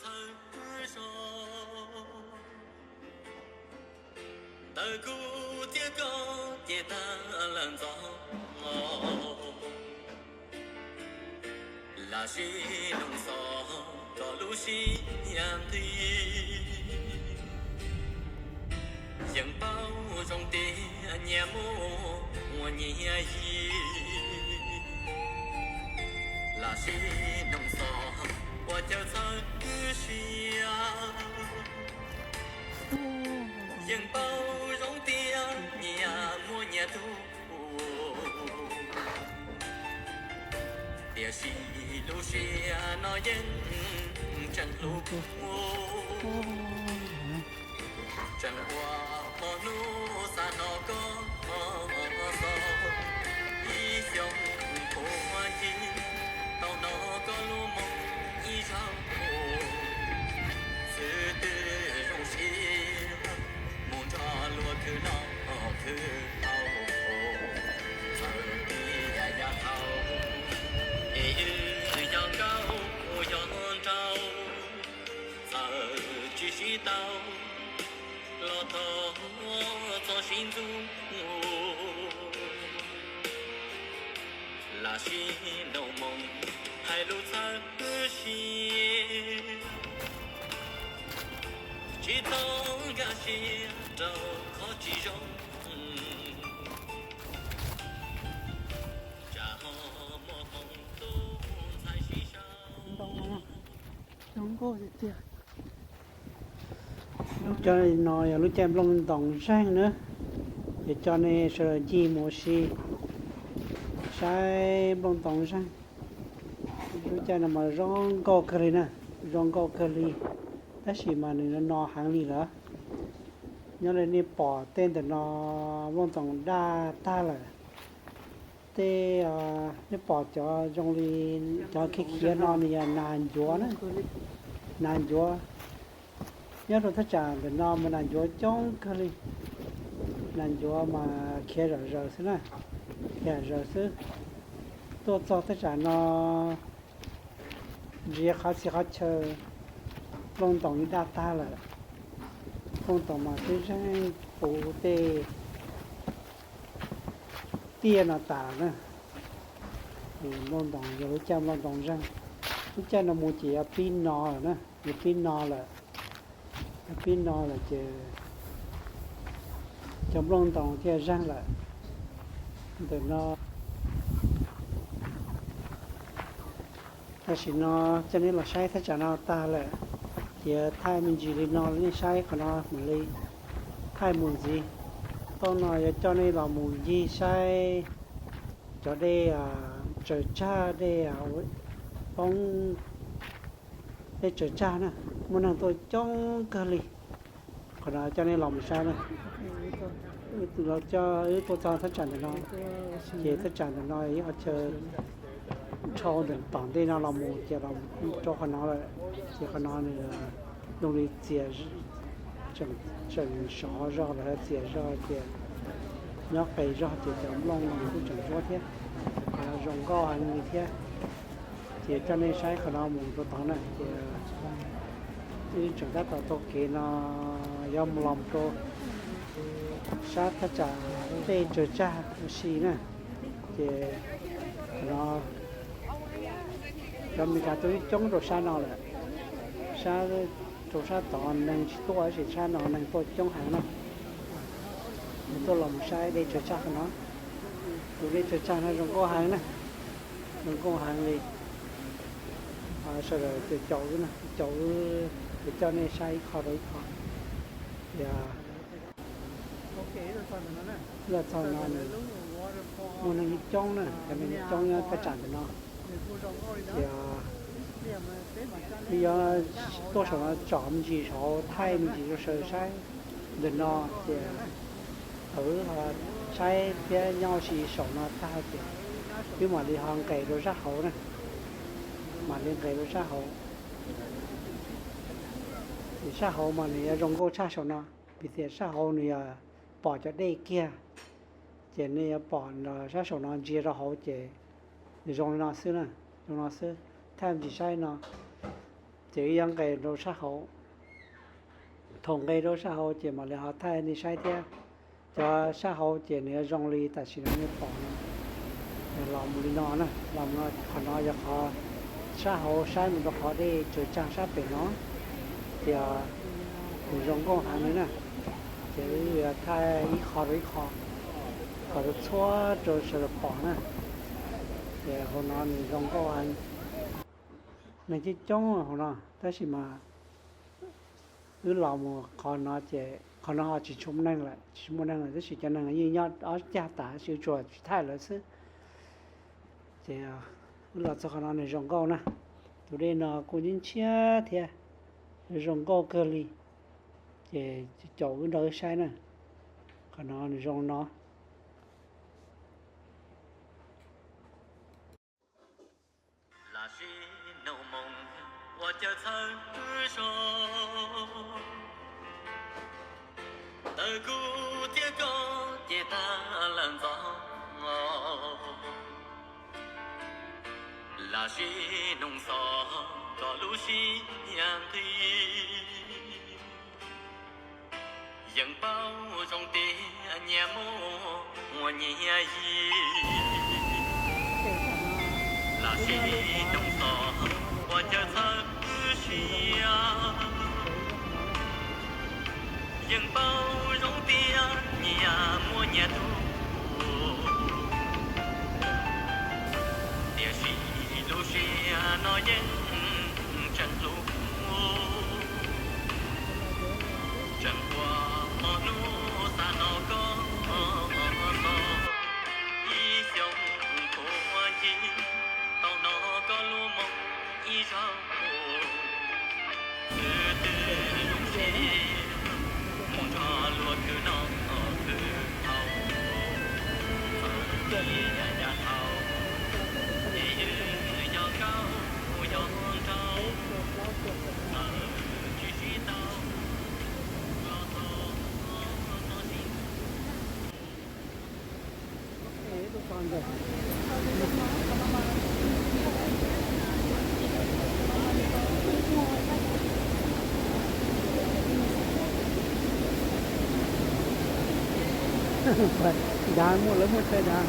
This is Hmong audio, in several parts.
Txhawj zog ntawm kuv thiab koj ces tag lawm ntxov, lam sim nug xov koj lub siab nqig. Yeej paub zoo tias nyias muaj nyias yig, lam sim nug xov ua caw txhawj siab. Yeej paub zoo tias nyias muaj nyias tug, tiam sis lub siab no yeej tseem hlub kuv. Tseem ua hmo hnub xa hnov koj xov, ib xyoos puag ncig tau hnov koj lub moov ib zaug, xwb twb zoo siab mus nrog luag khwv noj khwv haus. Txawm ib yam yam thaum es yog nkauj yog nraug, txawm tsis sib tau los thov txhob sib ntxub, lam sim nug moo hais lus txhawb siab, tsis txhob nkag siab rau qhov tsis zoo, tsam ho muaj qoob tub ntxhais sib sau. Lub caij no yog lub caij nplooj ntoos zeeg na, ces coj nej sawv daws ncig mus ua si saib nplooj ntoos zeeg. Lub caij no mas zoo nkauj kawg li na, zoo nkauj kawg li, tab sis mas nws no no heev li lawm. Nyob li nej pom tej ntawm no nplooj ntoos daj tag lawm. Tej, nej pom cov zoo li cov khiav khiav no nws yog nas ncuav na, nas ncuav. Nyob rau thaj tsam ntawm no mas nas ncuav coob kawg li. Nas ncuav mas khiav zom zaws xwb na, khiav zom zaws xwb. Tuaj txog thaj tsam no ntsia qhov txhia qhov chaw, nplooj ntoos li daj tag lawm. Nplooj ntoos mas twb zeeg puv tej tiaj no tas na. Nplooj ntoos yog lub caij nplooj ntoos zeeg. Lub caij no mus ces yuav pib no lawm na, yuav pib no lawm, yuav pib no lawm ces cov nplooj ntoos thiaj zeeg lawm. Ntawm no tam sim no coj nej los saib thaj tsam no tag lawm, ces thaij me ntsis li no nej saib qhov no mam li thaij mus ntxiv. Thaum no yuav coj nej los mus ncig saib cov dej tsaws tsag, dej poob, dej tsaws tsag na, muaj neeg tuaj coob kawg li. Qhov no coj nej los mus saib na. Wb coj wb tuaj txog thaj tsam ntawm no, ces thaj tsam ntawm no yog qhov chaw dhau ntawm tom ntej no los mus ces los rau qhov no lawm, ces qhov no nws zoo li txias, tseem sov zog los yog txias zog ces nyob qes zog ces cov nplooj no kuj tseem ntsuab thiab, zoo nkauj heev li thiab. Ces coj nej saib qhov no mus rau tod na, ces wb tseem tab tom taug kev no yuav mus los rau sab thaj tsam dej tsaws tsag ua si na. Ces qhov no cov Amelikas tuaj coob rau sab no lawm, sab, rau sab tod neeg tsis tuaj, tab sis sab no neeg tuaj coob heev na. Nws tuaj los mus saib dej tsaws tsag qhov no. Tus dej tsaws tsag no zoo nkauj heev na, zoo nkauj heev li. Sawv daws caum wb, caum wb, ces coj nej saib ib qho rau ib qho. Ces los txog no nws muaj neeg coob na, cov neeg coob nyob thaj tsam ntawm no. Ces wb yuav tuaj saum no tsom me ntsis saud, thaij me ntsis rau sawv daws saib ntawm no ces wb ho saib thiab nyob ua si saum no tag ces wb mam li ho nqes rau sab hauv na, mam li nqes rau sab hauv. Ces sab hauv mas nws yuav zoo nkauj tshaj saum no, vim tias sab hauv nws yog pom cov dej kiag, ces nej yuav pom sab saum no ntsia rau hauv ces nws zoo li no xwb na, zoo no xwb. Thaij me ntsis saib no, Ces wb yuav nqes rau sab hauv. Thaum nqes rau sab hauv ces mam li ho thaij nej saib thiab. Cov sab hauv ces nws yuav zoo li tam sim no nej pom no. Los mus li no na, los mus no, qhov no yog qhov sab hauv saib mus rau qhov dej tsaws tsag sab pem no, ces nws zoo nkauj heev li na. Ces wb yuav thaij ib qho rau ib qho kom txhua txhua rau sawv daws pom na. Ces hauv no nws zoo nkauj heev. Neeg coob coob hauv no tab sis mas wb los mus qhov no ces qhov no ho tsis tshua muaj neeg lawm, tsis tshua muaj neeg lawm tab sis cov neeg yeej nyob ob cag tas tab sis wb tsuas tsis thaij lawv xwb. Ces wb los txog qhov no nws zoo nkauj na. Tus dej no kuj ntshiab ntshiab thiab, zoo nkauj kawg li. Ces caum wb nrog wb saib na. Qhov no nws zoo no. Lossis nug moo ua cawv txhawb zog, tawm kuv thiab koj ces tag lawm ntxov. Lossis nug xov kom lub siab nqhis, yeej paub zoo tias nyias muaj nyias yig. Lossis nug xov ua cawv txhawb siab, yeej paub zoo tias nyias muaj nyias tug, tiam sis lub siab no yeej tseem hlub. Tseem ua ob hnub xa hnov koj txog, ib xyoos qhuav ncig tau hnov koj lub moo ib zaug. Xwb twb zoo siab mus nrog luag khwv noj khwv haus, txawm ib yam thaum ces yog nkauj yog nraug, txawm tsis sib tau los txog no sib Dav muaj, lawv muaj chaw dav.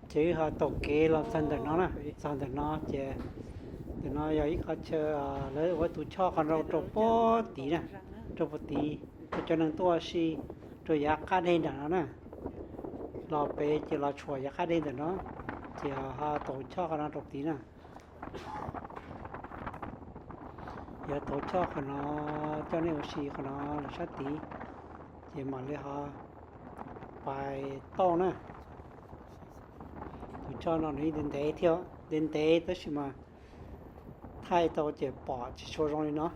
Ces wb ho taug kev los txog ntawm no na, txog ntawm no ces ntawm no yog ib qhov chaw lawv ua tus choj qhov no rau puag tid na, rau puag tid, rau cov neeg tuaj ua si rau yav qab deg nram no na. Los pem ces los tshuam yav qab deg ntawm no, ces ho taug choj qhov no rau tid na. Yog taug choj qhov no coj nej ua si qhov no lawm sab tid, ces mam li ho pais tauj na. Tus choj no nws ntev ntev thiab, ntev ntev tab sis mas thaij tau ces pom tsis tshua zoo li no.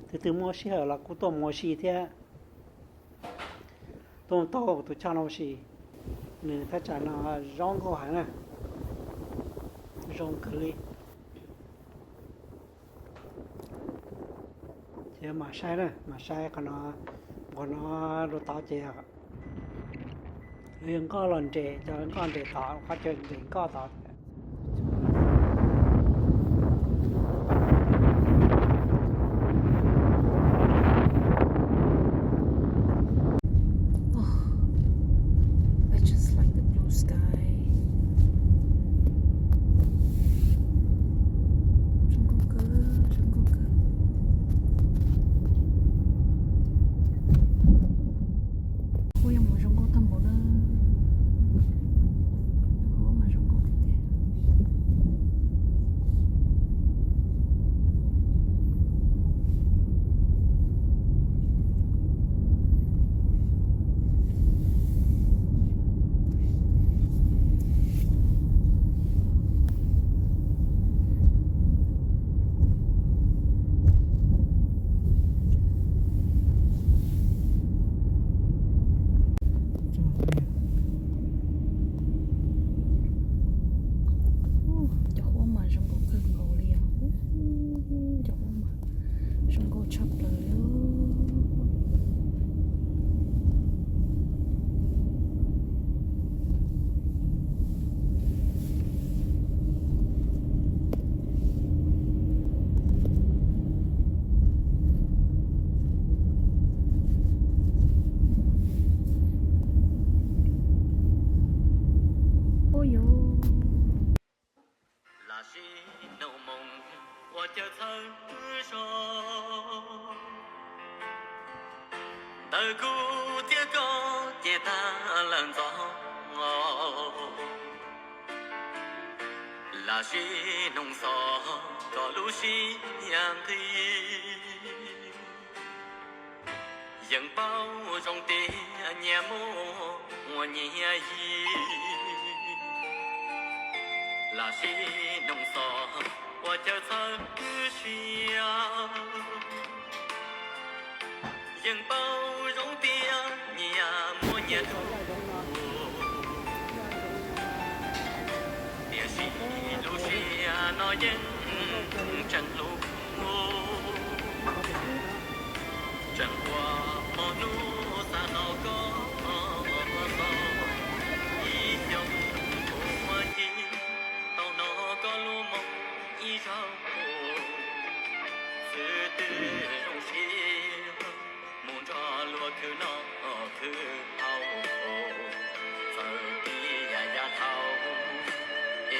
Tus twg muaj sij hawm los kuj tuaj mus ua si thiab. Tuaj taug tus choj no ua si, nws thaj tsam no zoo nkauj heev na, zoo kawg li. Ces mam saib na, mam saib qhov no, qhov no rau tod ces yog nkoj los nres, cov nkoj nres tod, qhov chaw nres nkoj tod. Oh, I just like the blue sky. Zoo nkauj kawg, zoo nkauj kawg. Ua yuav mus zoo nkauj tag npaum na. Ua mas zoo nkauj tiag tiag. Ua yus. Lossis noog moog ua cawv txhawb zog, ntawm kuv thiab koj ces tag lawm ntxov. Lossis noog xov koj lub siab nqig, yeej paub zoo tias nyias muaj nyias yig. Lossis noog xov ua cawv txhawb siab, yeej paub zoo tias nyias muaj nyias hlub, tiam sis lub siab no yeej tseem hlub. Tseem ua hmo nub xa hnov koj xov, ib xyoos ua ci tau hnov koj lub moov ib zaug, xwb twb zoo siab mus nrog luag khwv noj khwv haus. Txawm tias yav thaum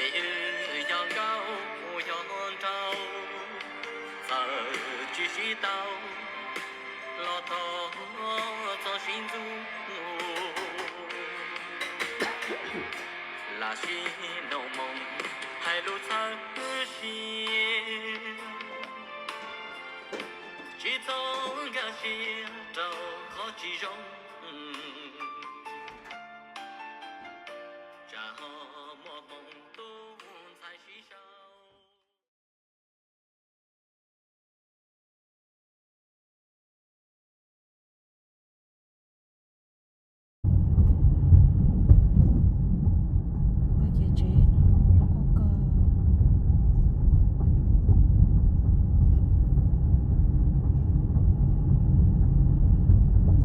es wb yog nkauj yog nraug, txawm tsis sib tau los thov txog sib ntxub, lossis noog moog hais lus txhawb siab, tsis txhob nkag siab rau qhov tsis zoo, tsam ho muaj hmoo tub ntxhais sib sau. Ces tsev no zoo nkauj kawg.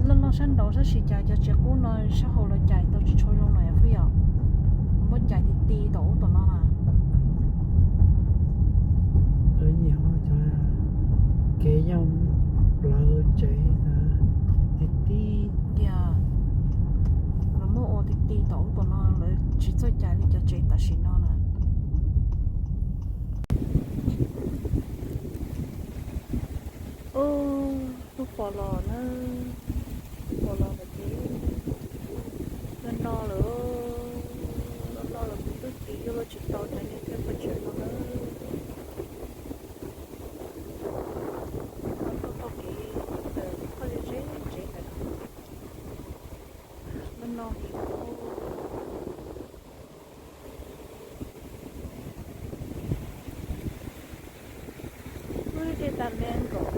Loj loj sab nraud sab sis cas cov tsev qub no sab hauv lawv cais tau tsis tshua zoo na yom Fwj yom? Muab cais ti ti tom ub tom no na. Kev nyob plawv tsev ti ti. Tias lawv muab ua ti ti tom ub tom no, lawv tsis txawj cais li cov tsev tam sim no na. Ub, lub pos los na, lub pos los lawm ces, no no lawm, no no lawm kuv twb tsis yuav luag tsis tau cov niag thiab pes tsawg no na. Tuaj txoj kev ntawm qhov ze ze tsev ntawd no, no no heev. Ub, dej tas me nkaus.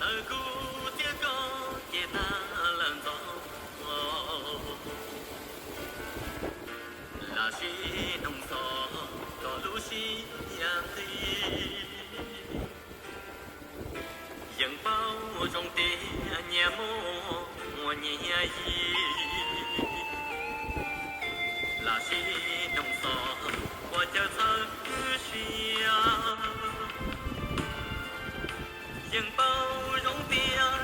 Ntawm kuv thiab koj ces tag lawm ntxov, lossis noog xov koj lub siab nqig, yeej paub zoo tias nyias muaj nyias yig. Lossis noog xov ua cawv txhawb siab, yeej paub zoo tias